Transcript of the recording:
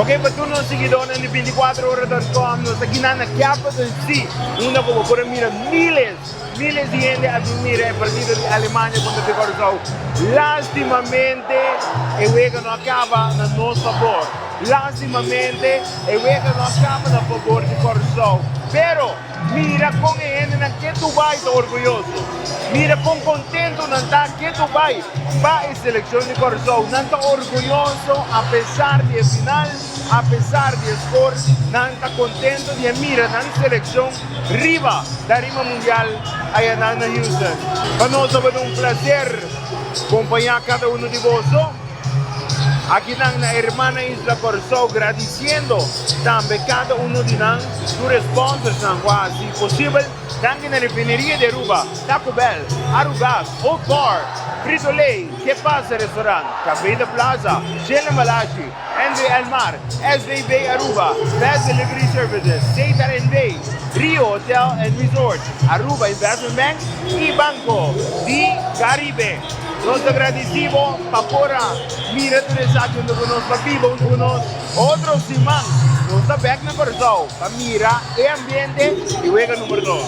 Ok, pa tur nos siguidónan di 24ora.com, nos aki na Capital C, unda ku bo por mira miles, miles di hende a bin mira e partido di Alemania kontra di Kòrsou. Lástimamente, e wega no a kaba na nos fabor. Lástimamente, e wega no a kaba na fabor di Kòrsou. Pero, mira kon e hendenan ketu bai ta orguyoso. Mira kon kontentu nan ta ketu bai pa e selekshon di Kòrsou. Nan ta orguyoso apesar di e final, apesar di e skor, nan ta kontentu di e mira nan selekshon riba tarima mundial aya nan na Houston. Pa nos tabata un plaser kompañá kada uno di boso aki nan na hermana isla Kòrsou, gradisiendo tambe kada uno di nan tur e sponsorsnan ku a hasi posibel. Danki na Refineria di Aruba, Taco Bell, Arugas, Old Bar, Frito Lay, Que Pasa Restaurant, Café The Plaza, Shell Embalashi, NV Elmar, SVB Aruba, Fast Delivery Services, Setar NV, Rio Hotel and Resort, Aruba Investment Bank y Banco di Caribe. Nos ta gradisí bo pa por a mira tur esaki huntu ku nos, pa biba huntu ku nos. Otro siman nos ta bèk na Kòrsou pa mira e ambiente di wega number dos.